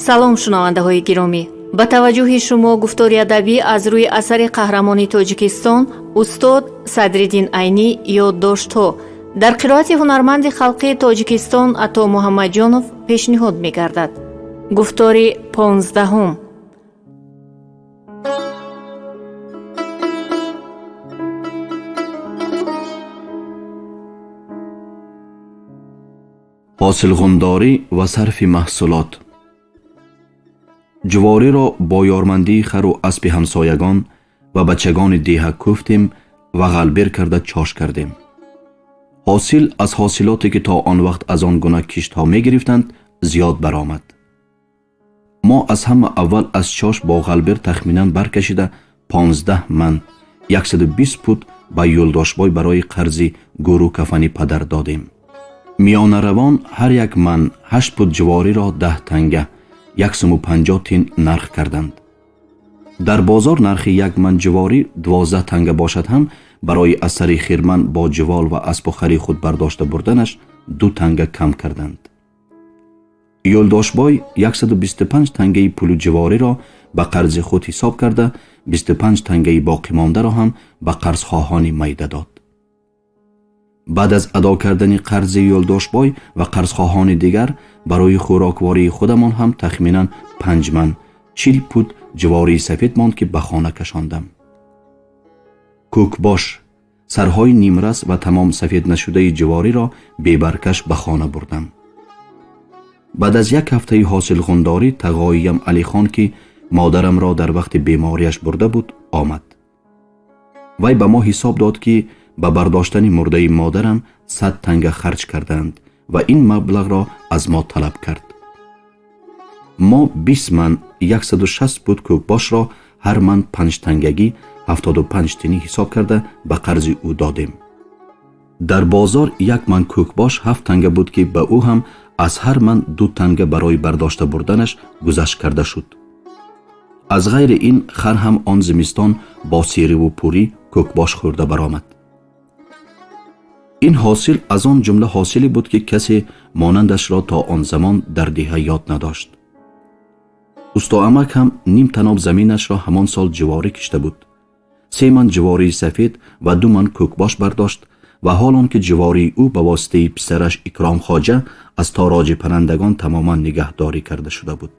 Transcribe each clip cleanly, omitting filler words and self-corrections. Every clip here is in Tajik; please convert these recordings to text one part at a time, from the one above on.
Салом, шунавандаҳои гиромӣ! Ба таваҷҷӯҳи шумо гуфтори адабӣ аз рӯи асари қаҳрамони Тоҷикистон устод Садриддин Айнӣ «Ёддоштҳо» дар қироати ҳунарманди халқии Тоҷикистон Ато Муҳаммадҷонов пешниҳод мегардад. Гуфтори 15-ум. Ҳосилғундорӣ ва сарфи маҳсулот. Ҷувориро бо ёрмандии хару аспи ҳамсоягон ва бачагони деҳа кӯфтем ва ғалбер карда чош кардем. Ҳосил аз ҳосилоте, ки то он вақт аз он гуна киштҳо мегирифтанд, зиёд баромад. Мо аз ҳама аввал аз чош бо ғалбер тахминан баркашида 15 ман 120 пут ба Юлдошбой барои қарзи гӯру кафани падар додем. Миёнаравон ҳар як ман 8 пут ҷувориро 10 танга 1 суму 50 тин нарх карданд. Дар бозор нархи як ман ҷуворӣ 12 танга бошад ҳам, барои аз сари хирман бо ҷувол ва аспу хари худ бардошта бурданаш 2 танга кам карданд. Юлдошбой 125 тангаи пулу ҷувориро ба қарзи худ ҳисоб карда, 25 тангаи боқимондаро ҳам ба қарзхоҳони майда дод. Баъд аз адо кардани қарзи Юлдошбой ва қарзхоҳони дигар, барои хӯроквории худамон ҳам тахминан 5 ман 40 пут ҷувории сафед монд, ки ба хона кашондам. Кӯкбош, сарҳои нимрас ва тамом сафед нашудаи ҷувориро бебаркаш ба хона бурдам. Баъд аз як ҳафтаи ҳосилғундорӣ тағоиям Алихон, ки модарамро дар вақти бемориаш бурда буд, омад. Вай ба мо ҳисоб дод, ки ба бардоштани мурдаи модарам 100 танга харҷ кардаанд ва ин маблағро аз мо талаб кард. Мо 20 ман 160 пут кӯкбошро ҳар ман 5 тангагӣ 75 тинӣ ҳисоб карда ба қарзи ӯ додем. Дар бозор як ман кӯкбош 7 танга буд, ки ба ӯ ҳам аз ҳар ман 2 танга барои бардошта бурданаш гузашт карда шуд. Аз ғайри ин хар ҳам он зимистон бо сериву пурӣ кӯкбош хӯрда баромад. Ин ҳосил аз он ҷумла ҳосиле буд, ки касе монандашро то он замон дар деҳа ёд надошт. Устоамак ҳам ним таноб заминашро ҳамон сол ҷуворӣ кишта буд. 3 ман ҷувории сафед ва 2 ман кӯкбош бардошт ва ҳол он ки ҷувории ӯ ба воситаи писараш Икром хоҷа аз тороҷи паррандагон тамоман нигаҳдорӣ карда шуда буд.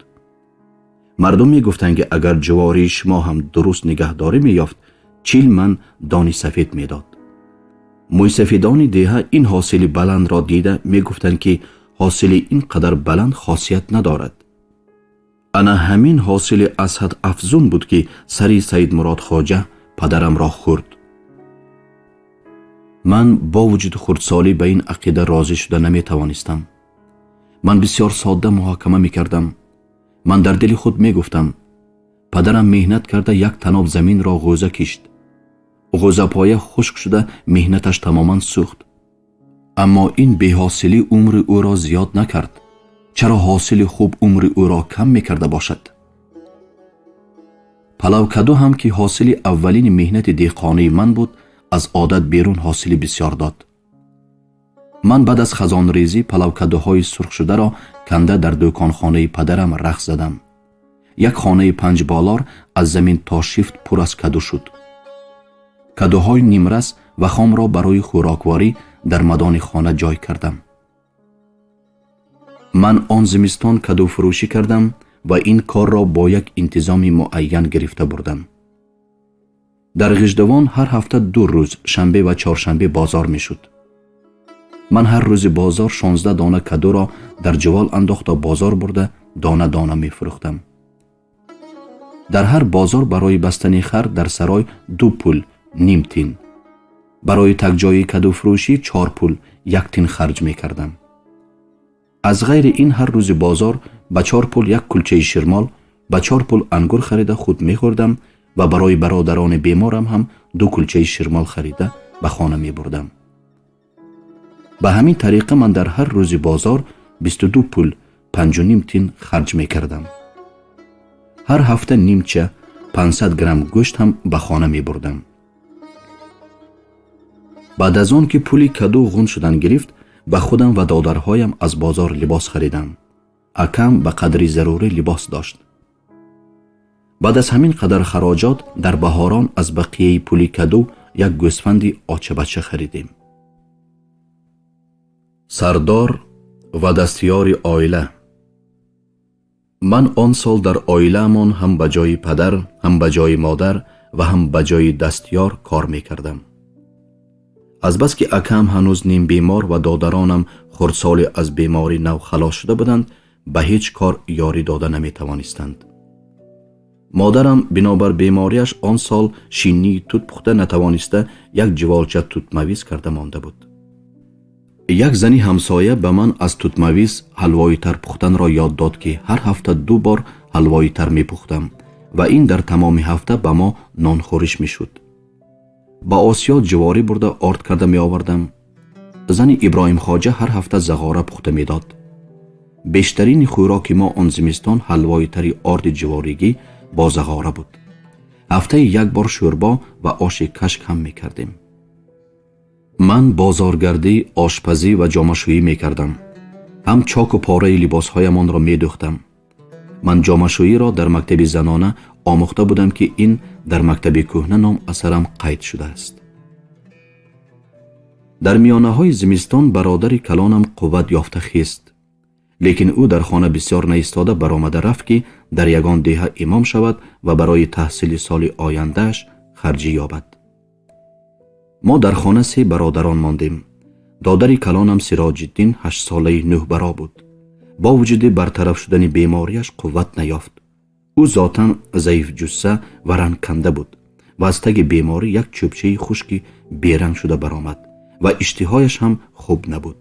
Мардум мегуфтанд, ки агар ҷувории шумо ҳам дуруст нигаҳдорӣ меёфт, 40 ман дони сафед медод. Мӯйсафедони деҳа ин ҳосили баландро дида мегуфтанд, ки ҳосили ин қадар баланд хосият надорад. Ана ҳамин ҳосили аз ҳад афзун буд, ки сари Саидмурод хоҷа падарамро хӯрд. Ман бо вуҷуди хурдсолӣ ба ин ақида розӣ шуда наметавонистам. Ман бисёр содда муҳокама мекардам. Ман дар дили худ мегуфтам: падарам меҳнат карда як таноб заминро ғӯза кишт. Ғӯзапоя хушк шуда меҳнаташ тамоман сӯхт. Аммо ин беҳосилӣ умри ӯро зиёд накард. Чаро ҳосили хуб умри ӯро кам мекарда бошад? Палавкаду ҳам, ки ҳосили аввалини меҳнати деҳқонии ман буд, аз одат берун ҳосили бисёр дод. Ман баъд аз хазонрезӣ палавкадуҳои сурхшударо канда дар дӯконхонаи падарам рахт задам. Як хонаи 5 болор аз замин то шифт пур аз каду шуд. Кадуҳои нимрас ва хомро барои хӯрокворӣ дар мадони хона ҷой кардам. Ман он зимистон кадуфурӯшӣ кардам ва ин корро бо як интизоми муайян гирифта бурдам. Дар Ғиждавон ҳар ҳафта 2 рӯз, шанбе ва чоршанбе, бозор мешуд. Ман ҳар рӯзи бозор 16 дона кадуро дар ҷувол андохта бозор бурда дона дона мефурӯхтам. Дар ҳар бозор барои бастани хар дар сарой 2 пул ним тин, барои такҷои кадуфурӯшӣ 4 пул 1 тин харҷ мекардам. Аз ғайри ин ҳар рӯзи бозор ба 4 пул як кулчаи ширмол, ба 4 пул ангур харида худ мехӯрдам ва барои бародарони беморам ҳам 2 кулчаи ширмол харида ба хона мебурдам. Ба ҳамин тариқа ман дар ҳар рӯзи бозор 22 пул 5,5 тин харҷ мекардам. Ҳар ҳафта нимча 500 грамм гӯшт ҳам ба хона мебурдам. Баъд аз он ки пули каду ғун шудан гирифт, ба худам ва додарҳоям аз бозор либос харидам. Акам ба қадри зарурӣ либос дошт. Баъд аз ҳамин қадар хароҷот дар баҳорон аз бақияи пули каду як гӯсфанди очабача харидем. Сардор ва дастёри оила. Ман он сол дар оилаамон ҳам ба ҷои падар, ҳам ба ҷои модар ва ҳам ба ҷои дастёр кор мекардам. Азбаски акам ҳанӯз нимбемор ва додаронам хурдсоле аз беморӣ нав халос шуда буданд, ба ҳеҷ кор ёрӣ дода наметавонистанд. Модарам бинобар бемориаш он сол шиннии тут пухта натавониста, як ҷиволча тутмавиз карда монда буд. Як зани ҳамсоя ба ман аз тутмавиз ҳалвои тар пухтанро ёд дод, ки ҳар ҳафта ду бор ҳалвои тар мепухтам ва ин дар тамоми ҳафта ба мо нонхӯриш мешуд. Ба Осиё ҷиворӣ бурда орд карда меовардам. Зани Иброҳимхоҷа ҳар ҳафта зағора пухта медод. Бештарини хӯроки мо он зимистон ҳалвои тари орди ҷиворигӣ бо зағора буд. Ҳафтаи як бор шӯрбо ва оши кашк ҳам мекардем. Ман бозоргардӣ, ошпазӣ ва ҷомашӯӣ мекардам. Ҳам чоку пораи либосҳоямонро медӯхтам. Ман ҷомашӯиро дар мактаби занона омӯхта будам, ки ин дар мактаби кӯҳна ном асарам қайд шудааст. Дар миёнаҳои зимистон бародари калонам қувват ёфта хест, лекин ӯ дар хона бисёр наистода баромада рафт, ки дар ягон деҳа имом шавад ва барои таҳсили соли ояндааш харҷӣ ёбад. Мо дар хона се бародарон мондем. Додари калонам Сироҷиддин ҳаштсолаи нӯҳбаро буд. Бо вуҷуди бартараф шудани бемориаш қувват наёфт. Ӯ зотан заифҷусса ва рангканда буд ва аз таги беморӣ як чӯбчаи хушки беранг шуда баромад ва иштиҳояш ҳам хуб набуд.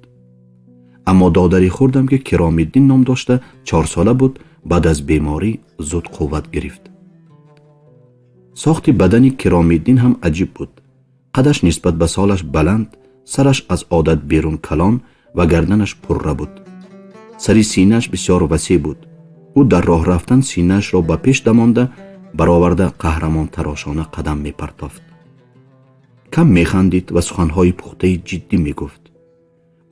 Аммо додари хурдам, ки Киромиддин ном дошта, чорсола буд, баъд аз беморӣ зуд қувват гирифт. Сохти бадани Киромиддин ҳам аҷиб буд. Қадаш нисбат ба солаш баланд, сараш аз одат берун калон ва гарданаш пурра буд. Сари синааш бисёр васеъ буд. Ӯ дар роҳ рафтан синаашро ба пеш дамонда бароварда, қаҳрамонтарошона қадам мепартофт. Кам механдид ва суханҳои пухтаи ҷиддӣ мегуфт.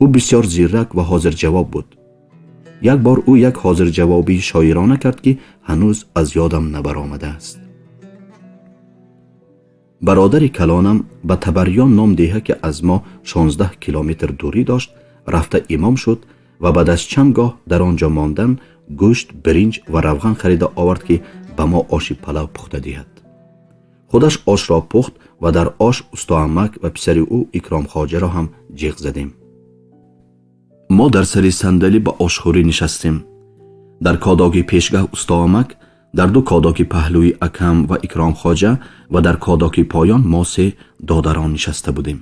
Ӯ бисёр зирак ва ҳозирҷавоб буд. Як бор ӯ як ҳозирҷавобии шоирона кард, ки ҳанӯз аз ёдам набаромадааст. Бародари калонам ба Табарён ном деҳа, ки аз мо 16 километр дурӣ дошт, рафта имом шуд ва баъд аз чанд гоҳ дар он ҷо мондан гӯшт, биринҷ ва равған харида овард, ки ба мо оши палав пухта диҳад. Худаш ошро пухт ва дар ош устоамак ва писари ӯ Икромхоҷаро ҳам ҷиғ задем. Мо дар сари сандалӣ ба ошхӯрӣ нишастем. Дар кодоки пешгаҳ устоамак, дар ду кодоки паҳлӯи акам ва Икромхоҷа ва дар кодоки поён мо се додарон нишаста будем.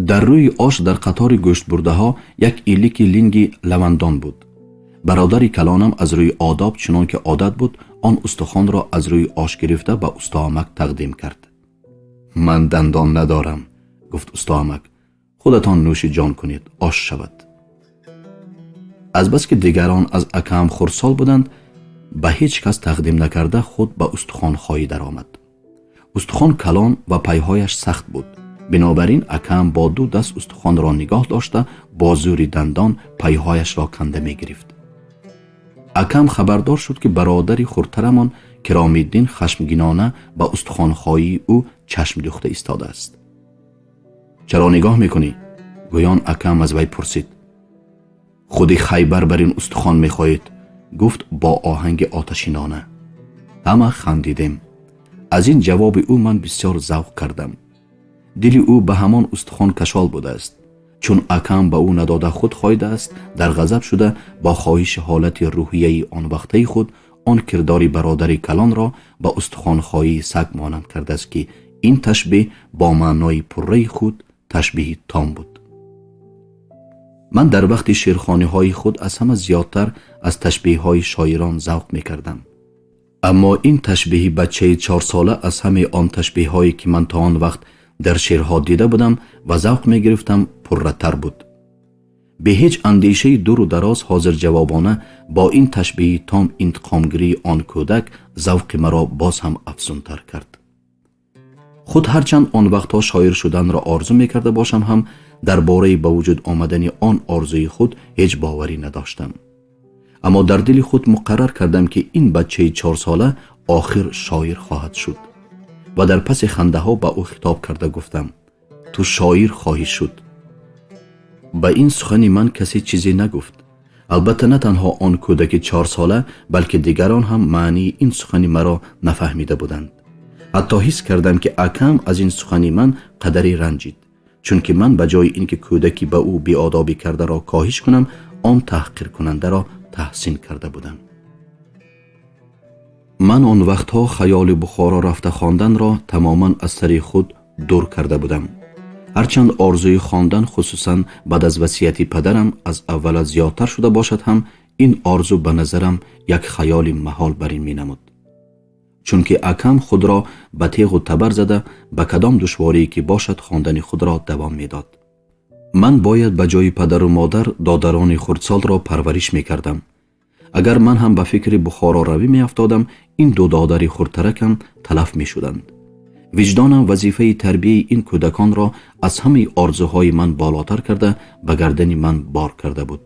Дар рӯи ош дар қатори гӯштбурдаҳо як илики линги лавандон буд. Бародари калонам аз рӯи одоб, чунон ки одат буд, он устухонро аз рӯи ош гирифта ба устоамак тақдим кард. «Ман дандон надорам», гуфт устоамак, «худатон нӯши ҷон кунед, ош шавад». Азбаски дигарон аз акаам хурдсол буданд, ба ҳеҷ кас тақдим накарда худ ба устухонхоҳӣ даромад. Устухон калон ва пайҳояш сахт буд. Бинобар ин акаам бо ду даст устухонро нигоҳ дошта, бо зӯри дандон пайҳояшро канда мегирифт. Акам хабардор шуд, ки бародари хурдтарамон Киромиддин хашмгинона ба устухонхоҳии ӯ чашм дӯхта истодааст. «Чаро нигоҳ мекунӣ?» гӯён акам аз вай пурсид. «Худи Хайбар бар ин устухон мехоҳед», гуфт бо оҳанги оташинона. Ҳама хандидем. Аз ин ҷавоби ӯ ман бисёр завқ кардам. Дили ӯ ба ҳамон устухон кашол будааст. Чун акам ба ӯ надода худ хоидааст, дар ғазаб шуда, бо хоҳиши ҳолати рӯҳияи он вақтаи худ он кирдори бародари калонро ба устухонхоҳии саг монанд кардааст, ки ин ташбеҳ бо маънои пурраи худ ташбеҳи том буд. Ман дар вақти шеърхониҳои худ аз ҳама зиёдтар аз ташбеҳҳои шоирон завқ мекардам. Аммо ин ташбеҳи бачаи чорсола аз ҳамаи он ташбеҳҳое, ки ман то он вақт дар шеърҳо дида будам ва завқ мегирифтам, пурратар буд. Бе ҳеҷ андешаи дуру дароз ҳозирҷавобона бо ин ташбеҳи том интиқомгирии он кӯдак завқи маро боз ҳам афзунтар кард. Худ ҳарчанд он вақтҳо шоир шуданро орзу мекарда бошам ҳам, дар бораи ба вуҷуд омадани он орзуи худ ҳеҷ боварӣ надоштам. Аммо дар дили худ муқаррар кардам, ки ин бачаи 4сола охир шоир хоҳад шуд, ва дар паси хандаҳо ба ӯ хитоб карда гуфтам: «Ту шоир хоҳӣ шуд». Ба ин сухани ман касе чизе нагуфт. Албатта, на танҳо он кӯдаки 4сола, балки дигарон ҳам маънии ин сухани маро нафаҳмида буданд. Ҳатто ҳис кардам, ки акам аз ин сухани ман қадаре ранҷид, чунки ман ба ҷои ин ки кӯдаки ба ӯ беодобӣ кардаро коҳиш кунам, он таҳқиркунандаро таҳсин карда будам. Ман он вақтҳо хаёли Бухоро рафта хонданро тамоман аз сари худ дур карда будам. Ҳарчанд орзуи хондан, хусусан баъд аз васияти падарам, аз аввала зиёдтар шуда бошад ҳам, ин орзу ба назарам як хаёли маҳол бар ин менамуд, чунки акам худро ба теғу табар зада, ба кадом душворие ки бошад, хондани худро давом медод. Ман бояд ба ҷои падару модар додарони хурдсолро парвариш мекардам. Агар ман ҳам ба фикри Бухороравӣ меафтодам, ин ду додари хурдтаракам талаф мешуданд. Виҷдонам вазифаи тарбияи ин кӯдаконро аз ҳамаи орзуҳои ман болотар карда, ба гардани ман бор карда буд.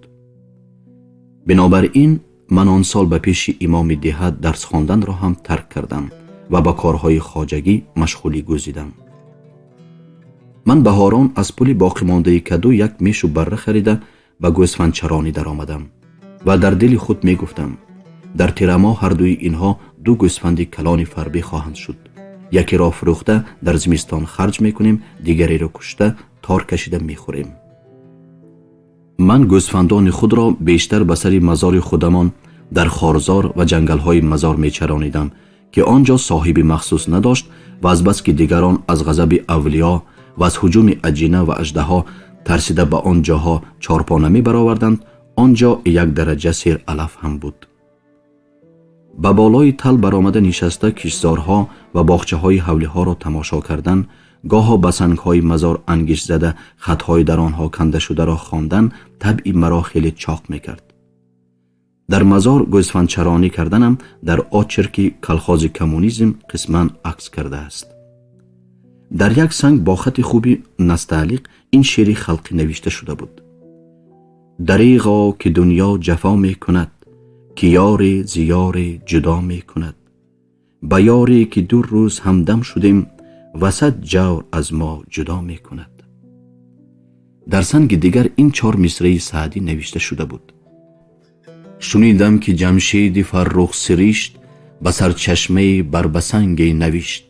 Бинобар ин ман он сол ба пеши имоми деҳа дарс хонданро ҳам тарк кардам ва ба корҳои хоҷагӣ машғулӣ гузидам. Ман баҳорон аз пули боқимондаи каду як мешу барра харида, ба гӯсфандчаронӣ даромадам ва дар дили худ мегуфтам: дар тирамоҳ ҳардуи инҳо ду гӯсфанди калони фарбӣ хоҳанд шуд. Якеро фурӯхта, дар зимистон харҷ мекунем, дигареро кушта, тор кашида мехӯрем. Ман гӯсфандони худро бештар ба сари мазори худамон дар хорзор ва ҷангалҳои мазор мечаронидам, ки он ҷо соҳиби махсус надошт ва азбаски дигарон аз ғазаби авлиё ва аз ҳуҷуми аҷина ва аждаҳо тарсида ба он ҷоҳо чорпо намебароварданд, он ҷо як дараҷа сер алаф ҳам буд. Ба болои тал баромада нишаста, киштзорҳо ва боғчаҳои ҳавлиҳоро тамошо кардан, гоҳо ба сангҳои мазор ангишт зада, хатҳои дар онҳо канда шударо хондан табъи маро хеле чоқ мекард. Дар мазор гӯсфандчаронӣ карданам дар очерки «Колхози коммунизм» қисман акс кардааст. Дар як санг бо хати хуби настаълиқ ин шеъри халқӣ навишта шуда буд: «Дареғо, ки дунё ҷафо мекунад, ки ёре зи ёре ҷудо мекунад. Ба ёре ки ду рӯз ҳамдам шудем, васат ҷавр аз мо ҷудо мекунад». Дар санги дигар ин чор мисраи Саъдӣ навишта шуда буд: «Шунидам, ки Ҷамшиди фаррух сиришт ба сарчашмаи барбасанге навишт.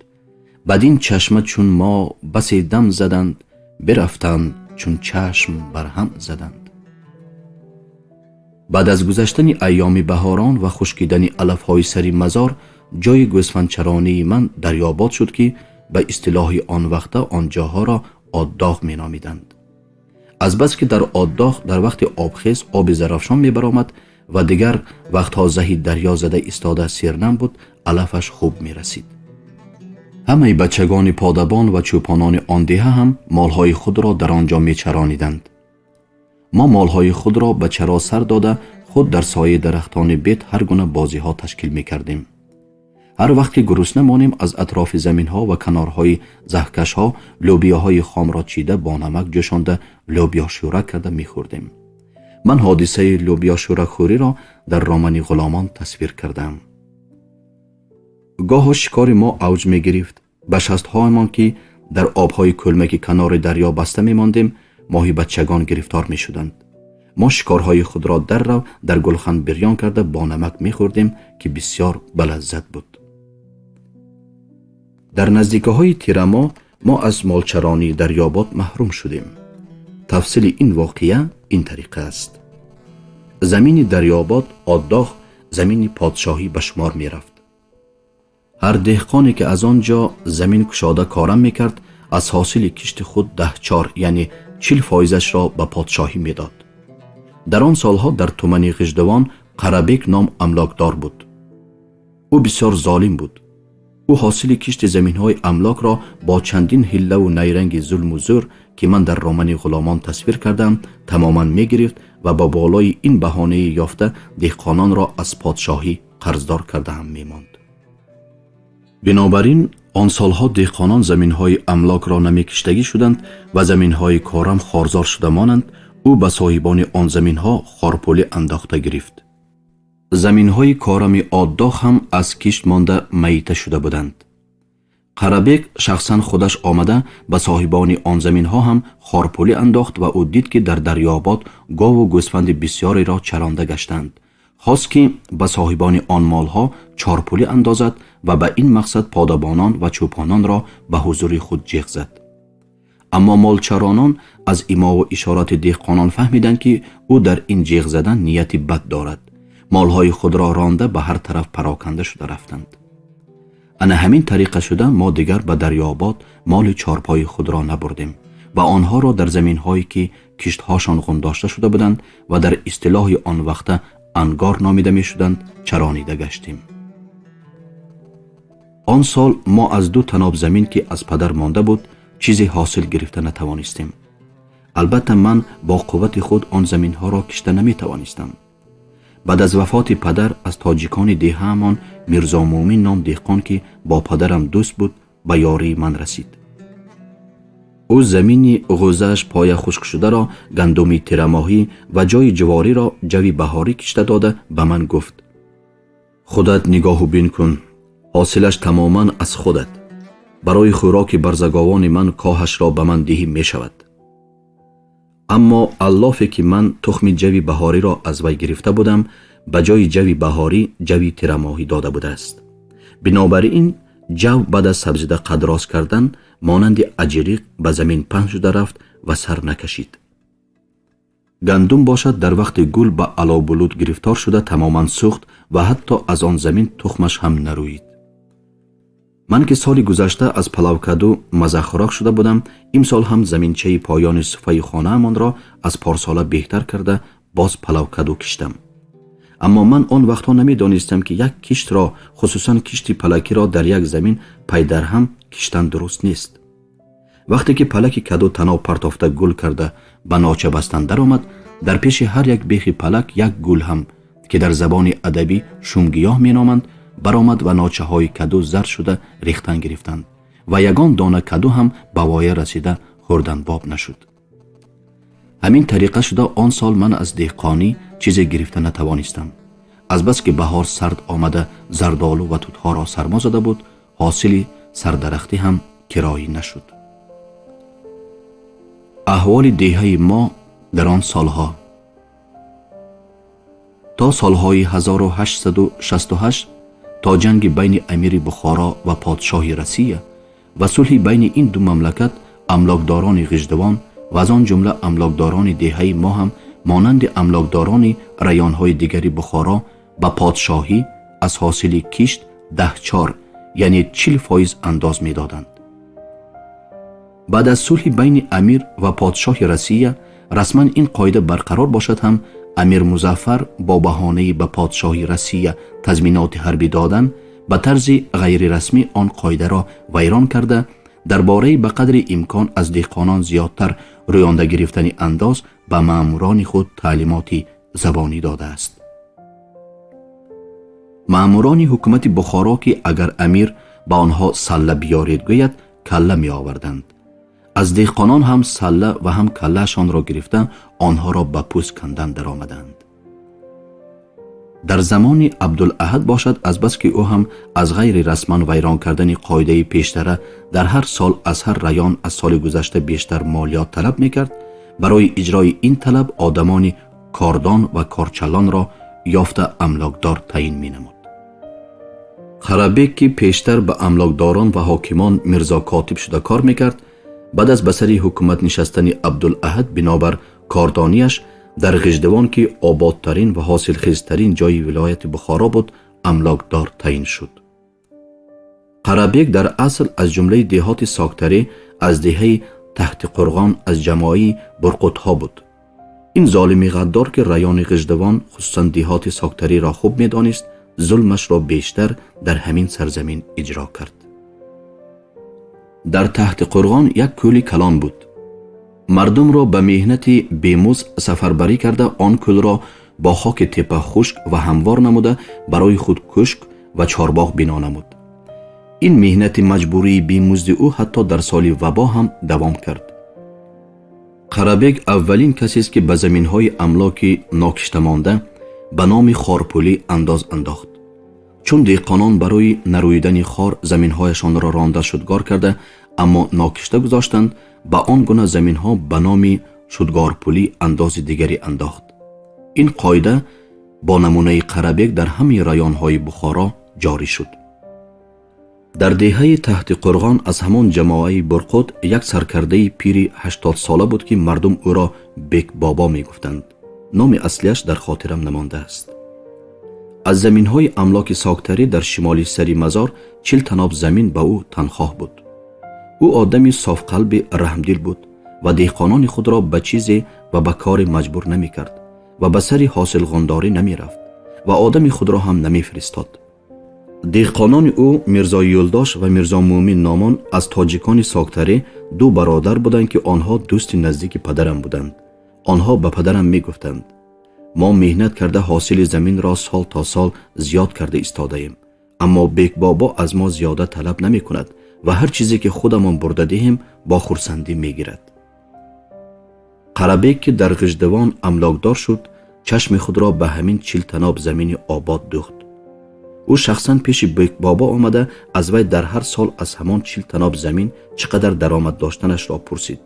Бадин чашма чун мо басе дам заданд, бирафтанд, чун чашм бар ҳам заданд». Баъд аз гузаштани айёми баҳорон ва хушкидани алафҳои сари мазор, ҷои гӯсфандчаронии ман Дарёбод шуд, ки ба истилоҳи он вақта он ҷоҳоро Оддоғ меномиданд. Азбаски дар Оддоғ дар вақти обхез оби Зарафшон мебаромад ва дигар вақтҳо заҳи дарё зада истода сернам буд, алафаш хуб мерасид. Ҳамаи бачагони подабон ва чӯпонони он деҳа ҳам молҳои худро дар он ҷо мечарониданд. Мо молҳои худро ба чаро сар дода, худ дар сояи дарахтони бед ҳар гуна бозиҳо ташкил мекардем. Ҳар вақт ки гурусна монем, аз атрофи заминҳо ва канорҳои заҳкашҳо лӯбиёҳои хомро чида, бо намак ҷӯшонда, лӯбиёшӯрак карда мехӯрдем. Ман ҳодисаи лӯбиёшӯракхӯриро дар романи «Ғуломон» тасвир кардаам. Гоҳо шикори мо авҷ мегирифт. Ба шастҳоямон, ки дар обҳои кӯлмаки канори дарё баста мемондем, моҳибачагон гирифтор мешуданд. Мо шикорҳои худро даррав дар гулхан бирён карда, бо намак мехӯрдем, ки бисёр балаззат буд. Дар наздикиҳои тирамоҳ мо аз молчаронии Дарёбод маҳрум шудем. Тафсили ин воқеа ин тариқа аст. Замини Дарёбод, Оддоғ, замини подшоҳӣ ба шумор мерафт. Ҳар деҳқоне, ки аз он ҷо замин кушода корам мекард, аз ҳосили кишти худ 10-чор, яъне 40 фоизашро ба подшоҳӣ медод. Дар он солҳо дар тумани Ғиждувон Қарабек ном амлокдор буд. Ӯ бисёр золим буд. Ӯ ҳосили кишти заминҳои амлокро бо чандин ҳиллаву найранги зулму зӯр, ки ман дар романи «Ғуломон» тасвир кардам, тамоман мегирифт ва ба болои ин баҳонаи ёфта деҳқононро аз подшоҳӣ қарздор кардаам мемонд. Бинобар ин он солҳо деҳқонон заминҳои амлокро намекиштагӣ шуданд ва заминҳои корам хорзор шуда монанд. Ӯ ба соҳибони он заминҳо хорпулӣ андохта гирифт. Заминҳои корами Оддоғ ҳам аз кишт монда маита шуда буданд. Қарабек шахсан худаш омада ба соҳибони он заминҳо ҳам хорпулӣ андохт ва ӯ дид, ки дар Дарёобод гову гӯсфанди бисёреро чаронда гаштанд. Хост, ки ба соҳибони он молҳо чорпулӣ андозад ва ба ин мақсад подабонон ва чӯпононро ба ҳузури худ ҷеғ зад. Аммо молчаронон аз имову ишорати деҳқонон фаҳмиданд, ки ӯ дар ин ҷеғ задан нияти бад дорад. Молҳои худро ронда ба ҳар тараф пароканда шуда рафтанд. Ана ҳамин тариқа шуда мо дигар ба Дарёобод моли чорпои худро набурдем ва онҳоро дар заминҳое, ки киштҳошон ғундошта шуда буданд ва дар истилоҳи он вақта ангор номида мешуданд, чаронида гаштем. Он сол мо аз 2 таноб замин, ки аз падар монда буд, чизе ҳосил гирифта натавонистем. Албатта, ман бо қуввати худ он заминҳоро кишта наметавонистам. Баъд аз вафоти падар аз тоҷикони деҳаамон Мирзо Муъмин ном деҳқон, ки бо падарам дӯст буд, ба ёрии ман расид. Ӯ замини ғӯзааш поя хушкшударо гандуми тирамоҳӣ ва ҷойи ҷувориро ҷави баҳорӣ кишта дода ба ман гуфт: «Худат нигоҳу бин кун, ҳосилаш тамоман аз худат. Барои хӯроки барзаговони ман коҳашро ба ман диҳӣ мешавад». Аммо аллофе, ки ман тухми ҷави баҳориро аз вай гирифта будам, ба ҷои ҷави баҳорӣ ҷави тирамоҳӣ дода будааст. Бинобар ин ҷав баъд аз сабзида қад рост кардан монанди аҷириқ ба замин паҳн шуда рафт ва сар накашид. Гандум бошад, дар вақти гул ба аловбулут гирифтор шуда тамоман сӯхт ва ҳатто аз он замин тухмаш ҳам нарӯид. Ман, ки соли гузашта аз палавкаду мазахӯрок шуда будам, имсол ҳам заминчаи поёни суфаи хонаамонро аз порсола беҳтар карда боз палавкаду киштам. Аммо ман он вақтҳо намедонистам, ки як киштро, хусусан кишти палакиро, дар як замин пайдарҳам киштан дуруст нест. Вақте ки палаки каду таноб партофта гул карда ба ноча бастан даромад, дар пеши ҳар як бехи палак як гул ҳам, ки дар забони адабӣ шумгиёҳ меноманд, баромад ва ночаҳои каду зард шуда рехтан гирифтанд ва ягон дона каду ҳам ба воя расида хӯрданбоб нашуд. Ҳамин тариқа шуда он сол ман аз деҳқонӣ чизе гирифта натавонистам. Азбаски баҳор сард омада зардолу ва тутҳоро сармо зада буд, ҳосили сардарахтӣ ҳам кироӣ нашуд. Аҳволи деҳаи мо дар он солҳо. То солҳои 1868, то ҷанги байни амири Бухоро ва подшоҳи Россия ва сулҳи байни ин ду мамлакат, амлокдорони Ғиждувон ва аз он ҷумла амлокдорони деҳаи мо ҳам монанди амлокдорони районҳои дигари Бухоро ба подшоҳӣ аз ҳосили кишт 14, яъне 40% андоз медоданд. Баъд аз сулҳи байни амир ва подшоҳи Россия расман ин қоида барқарор бошад ҳам, амир Музаффар бо баҳонаи ба подшоҳи Россия тазминоти ҳарбӣ додан ба тарзи ғайрирасмӣ он қоидаро вайрон карда, дар бораи ба қадри имкон аз деҳқонон зиёдтар рӯёнда гирифтани андоз ба маъмурони худ таълимоти забонӣ додааст. Маъмурони ҳукумати Бухоро, ки агар амир ба онҳо салла биёред гӯяд, калла меоварданд, аз деҳқонон ҳам салла ва ҳам каллаашонро гирифта онҳоро ба пӯст кандан даромаданд. Дар замони Абдулаҳад бошад, азбаски ӯ ҳам аз ғайри расман вайрон кардани қоидаи пештара дар ҳар сол аз ҳар район аз соли гузашта бештар молиёт талаб мекард, барои иҷрои ин талаб одамони кордон ва корчалонро ёфта амлокдор таъин менамуд. Қарабек, ки пештар ба амлокдорон ва ҳокимон мирзо котиб шуда кор мекард, баъд аз ба сари ҳукумат нишастани Абдулаҳад бинобар кордонияш дар Ғиждувон, ки ободтарин ва ҳосилхезтарин ҷойи вилояти Бухоро буд, амлокдор таъин шуд. Қарабек дар асл аз ҷумлаи деҳоти Соктарӣ, аз деҳаи Таҳти Қурғон, аз ҷамоаи Бурқутҳо буд. Ин золими ғаддор, ки райони Ғиждувон, хусусан деҳоти Соктариро хуб медонист, зулмашро бештар дар ҳамин сарзамин иҷро кард. Дар Таҳти Қурғон як кӯли калон буд. Мардумро ба меҳнати бемузд сафарбарӣ карда, он кӯлро бо хоки тепа хушк ва ҳамвор намуда, барои худ кӯшк ва чорбоғ бино намуд. Ин меҳнати маҷбурии бемузди ӯ ҳатто дар соли вабо ҳам давом кард. Қарабек аввалин касест, ки ба заминҳои амлоки нокиштамонда Ба номи хорпулӣ андоз андохт. Чун деҳқонон барои нарӯидани хор заминҳояшонро ронда шудгор карда, аммо нокишта гузоштанд, ба он гуна заминҳо ба номи шудгорпулӣ андози дигаре андохт. Ин қоида бо намунаи Қарабек дар ҳамаи районҳои Бухоро ҷорӣ шуд. Дар деҳаи Таҳти Қурғон аз ҳамон ҷамоаи Бурқут як саркардаи пири 80-сола буд, ки мардум ӯро Бекбобо мегуфтанд. Номи аслияш дар хотирам намондааст. Аз заминҳои амлоки Соктарӣ дар шимоли сари мазор 40 таноб замин ба ӯ танхоҳ буд. Ӯ одами софқалби раҳмдил буд ва деҳқонони худро ба чизе ва ба коре маҷбур намекард ва ба сари ҳосилғондорӣ намерафт ва одами худро ҳам намефиристод. Деҳқонони ӯ Мирзо Юлдош ва Мирзо Муъмин номон аз тоҷикони Соктарӣ ду бародар буданд, ки онҳо дӯсти наздики падарам буданд. Онҳо ба падарам мегуфтанд: мо меҳнат карда ҳосили заминро сол то сол зиёд карда истодаем, аммо Бекбобо аз мо зиёда талаб намекунад ва ҳар чизе ки худамон бурда диҳем бо хурсандӣ мегирад. Қарабек, ки дар Ғиждувон амлокдор шуд, чашми худро ба ҳамин 40 таноб замини обод дӯхт. Ӯ шахсан пеши Бекбобо омада аз вай дар ҳар сол аз ҳамон 40 таноб замин чӣ қадар даромад доштанашро пурсид.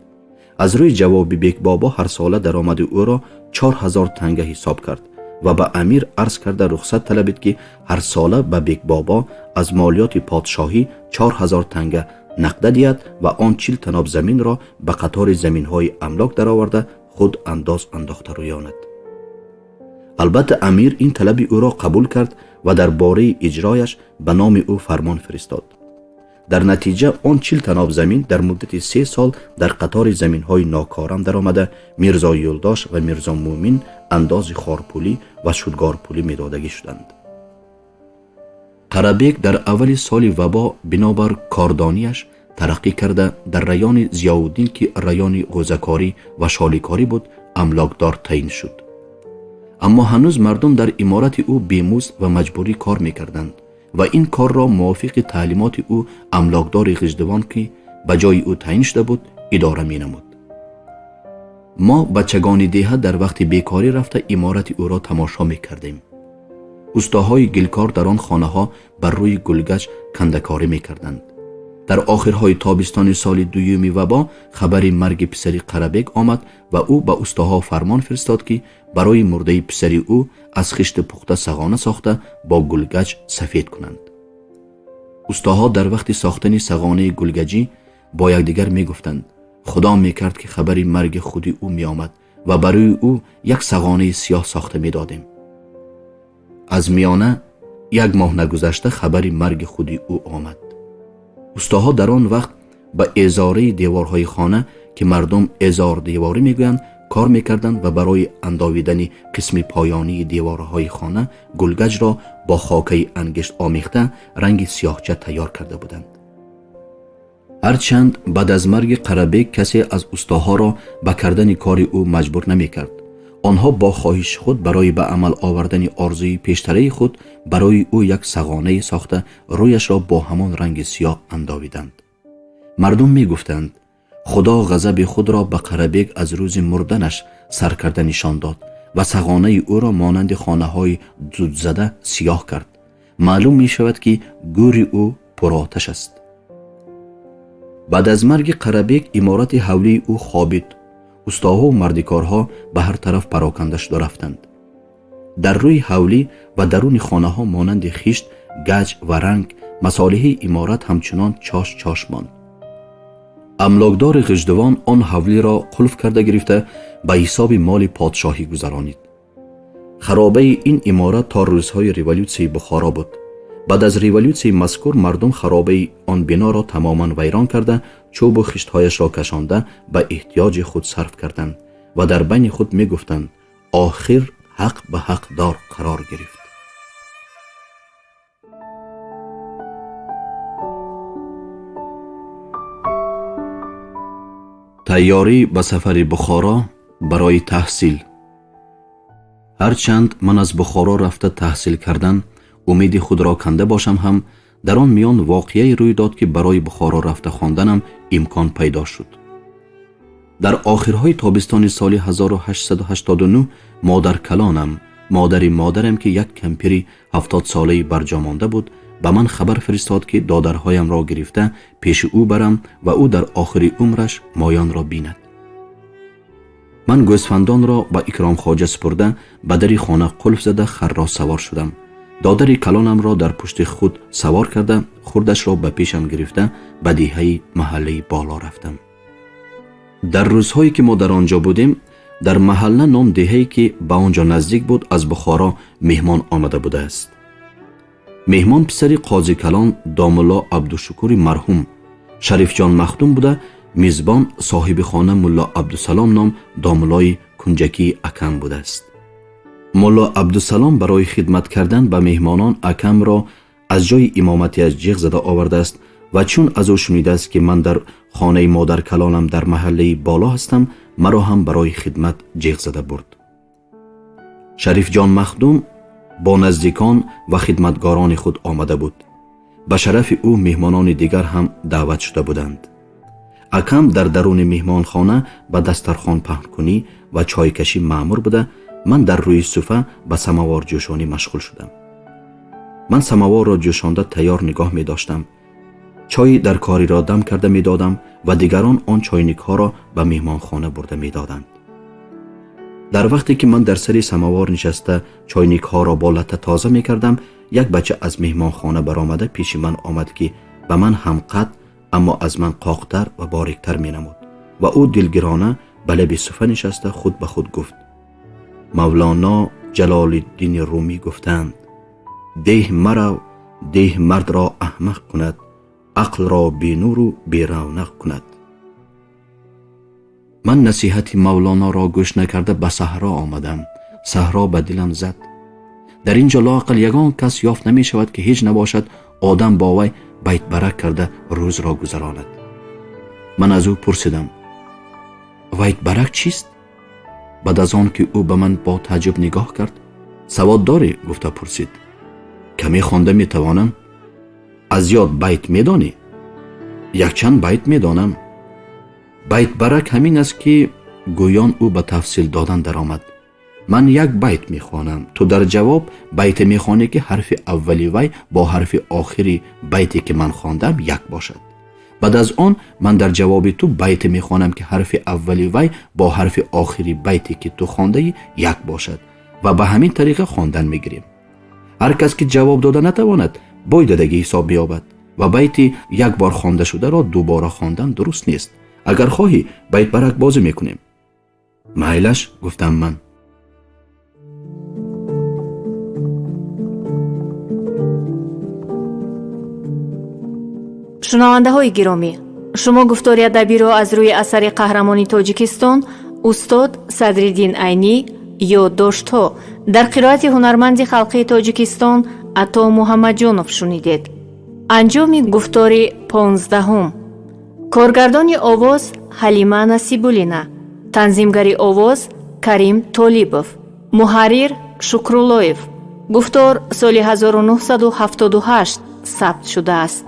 Аз рӯи ҷавоби Бекбобо ҳарсола даромади ӯро 4000 танга ҳисоб кард ва ба амир арз карда рухсат талабид, ки ҳарсола ба Бекбобо аз молиёти подшоҳӣ 4000 танга нақда диҳад ва он 40 таноб заминро ба қатори заминҳои амлок дароварда худ андоз андохта рӯёнад. Албатта, амир ин талаби ӯро қабул кард ва дар бораи иҷрояш ба номи ӯ фармон фиристод. Дар натиҷа он 40 таноб замин дар муддати 3 сол дар қатори заминҳои нокорам даромада, Мирзо Юлдош ва Мирзо Муъмин андози хорпулӣ ва шудгорпулӣ медодагӣ шуданд. Қарабек дар аввали соли вабо бинобар кордонияш тараққӣ карда дар райони Зиёвуддин, ки райони ғӯзакорӣ ва шоликорӣ буд, амлокдор таъин шуд. Аммо ҳанӯз мардум дар иморати ӯ бемузд ва маҷбурӣ кор мекарданд ва ин корро мувофиқи таълимоти ӯ амлокдори Ғиждувон, ки ба ҷои ӯ таъин шуда буд, идора менамуд. Мо бачагони деҳа дар вақти бекорӣ рафта иморати ӯро тамошо мекардем. Устоҳои гилкор дар он хонаҳо бар рӯи гулгач кандакорӣ мекарданд. Дар охирҳои тобистони соли дуюми вабо хабари марги писари Қарабек омад ва ӯ ба устоҳо фармон фиристод, ки барои мурдаи писари ӯ аз хишти пухта сағона сохта бо гулгач сафед кунанд. Устоҳо дар вақти сохтани сағонаи гулгаҷӣ бо якдигар мегуфтанд: худо мекард, ки хабари марги худи ӯ меомад ва барои ӯ як сағонаи сиёҳ сохта медодем. Аз миёна як моҳ нагузашта хабари марги худи ӯ омад. Устоҳо дар он вақт ба эзораи деворҳои хона, ки мардум эзордеворӣ мегӯянд, кор мекарданд ва барои андовидани қисми поёнии деворҳои хона гулгаҷро бо хокаи ангишт омехта ранги сиёҳча тайёр карда буданд. Ҳарчанд баъд аз марги Қарабек касе аз устоҳоро ба кардани кори ӯ маҷбур намекард, онҳо бо хоҳиши худ барои ба амал овардани орзуи пештараи худ барои ӯ як сағонае сохта рӯяшро бо ҳамон ранги сиёҳ андовиданд. Мардум мегуфтанд: худо ғазаби худро ба Қарабек аз рӯзи мурданаш сар карда нишон дод ва сағонаи ӯро монанди хонаҳои дудзада сиёҳ кард. Маълум мешавад, ки гӯри ӯ пуроташ аст. Баъд аз марги Қарабек иморати ҳавлии ӯ хобид. Устоҳо мардикорҳо ба ҳар тараф пароканда шуда рафтанд. Дар рӯи ҳавлӣ ва даруни хонаҳо монанди хишт, гаҷ ва ранг масолиҳи иморат ҳамчунон чош-чош монд. Амлокдори Ғиждувон он ҳавлиро қулф карда гирифта ба ҳисоби моли подшоҳӣ гузаронид. Харобаи ин иморат то рӯзҳои революсияи Бухоро буд. Баъд аз революсияи мазкур мардум харобаи он биноро тамоман вайрон карда, чӯбу хиштҳояшро кашонда ба эҳтиёҷи худ сарф карданд ва дар байни худ мегуфтанд: охир ҳақ ба ҳақдор қарор гирифт. Тайёрӣ ба сафари Бухоро барои таҳсил. Ҳарчанд ман аз Бухоро рафта таҳсил кардан умеди худро канда бошам ҳам, дар он миён воқеае рӯй дод, ки барои Бухоро рафта хонданам имкон пайдо шуд. Дар охирҳои тобистони соли 1889 модаркалонам Модари модарам, ки як кампири 70-солаи барҷомонда буд, ба ман хабар фиристод, ки додарҳоямро гирифта пеши ӯ барам ва ӯ дар охири умраш моёнро бинад. Ман гӯсфандонро ба Икромхоҷа супурда, ба дари хона қулф зада, харро савор шудам. Додари калонамро дар пушти худ савор карда, хурдашро ба пешам гирифта, ба деҳаи маҳаллаи боло рафтам. Дар рӯзҳое ки мо дар он ҷо будем, дар маҳалла ном деҳае, ки ба он ҷо наздик буд, аз Бухоро меҳмон омада будааст. Меҳмон писари қозикалон домулло Абдушукури марҳум Шарифҷон Махдум буда, мизбон соҳиби хона мулло Абдусалом ном домуллои кунҷакии акам будааст. Мулло Абдусалом барои хидмат кардан ба меҳмонон акамро аз ҷои имоматиаш ҷиғ зада овардааст ва чун аз ӯ шунидааст, ки ман дар хонаи модаркалонам дар маҳаллаи боло ҳастам, маро ҳам барои хидмат ҷиғ зада бурд. Шарифҷон Махдум бо наздикон ва хидматгорони худ омада буд. Ба шарафи ӯ меҳмонони дигар ҳам даъват шуда буданд. Акам дар даруни меҳмонхона ба дастархон паҳнкунӣ ва чойкашӣ маъмур буда, ман дар рӯи суфа ба самоварҷӯшонӣ машғул шудам. Ман самоворро ҷӯшонда тайёр нигоҳ медоштам, чойи дар кориро дам карда медодам ва дигарон он чойникҳоро ба меҳмонхона бурда медоданд. Дар вақте ки ман дар сари самовар нишаста чойникҳоро бо латта тоза мекардам, як бача аз меҳмонхона баромада пеши ман омад, ки ба ман ҳамқад, аммо аз ман қоқтар ва бориктар менамуд ва ӯ дилгирона ба лаби суфа нишаста худ ба худ гуфт: Мавлоно Ҷалолиддини Румӣ гуфтанд: деҳ марав, деҳ мардро аҳмақ кунад, ақлро бенуру беравнақ кунад. Ман насиҳати Мавлоноро гӯш накарда ба саҳро омадам. Саҳро ба дилам зад. Дар ин ҷо лоақал ягон кас ёфт намешавад, ки ҳеҷ набошад, одам бо вай байтбарак карда рӯзро гузаронад. Ман аз ӯ пурсидам: вайтбарак чист? Баъд аз он ки ӯ ба ман бо таъҷуб нигоҳ кард, савод дорӣ? гуфта пурсид. Каме хонда метавонам. Аз ёд байт медонӣ? Якчанд байт медонам. Байтбарак ҳамин аст, ки гӯён ӯ ба тафсил додан даромад. Ман як байт мехонам, ту дар ҷавоб байте мехонӣ, ки ҳарфи аввали вай бо ҳарфи охири байте, ки ман хондам, як бошад. Баъд аз он ман дар ҷавоби ту байте мехонам, ки ҳарфи аввали вай бо ҳарфи охири байте, ки ту хондаӣ, як бошад ва ба ҳамин тариқа хондан мегирем. Ҳар кас ки ҷавоб дода натавонад, бойдадагӣ ҳисоб меёбад ва байти як бор хонда шударо дубора хондан дуруст нест. Агар хоҳӣ, байтбарак бозӣ мекунем. Майлаш, гуфтам ман. Шунавандаҳои гиромӣ, шумо гуфтори адабиро аз рӯи асари қаҳрамони Тоҷикистон устод Садриддин Айнӣ «Ёддоштҳо» дар қироати ҳунарманди халқии Тоҷикистон Ато Муҳаммадҷонов шунидед. Анҷоми гуфтори 15-ум. Коргардони овоз Ҳалима Насибуллина, танзимгари овоз Карим Толибов, муҳаррир Шукруллоев. Гуфтор соли 1978 сабт шудааст.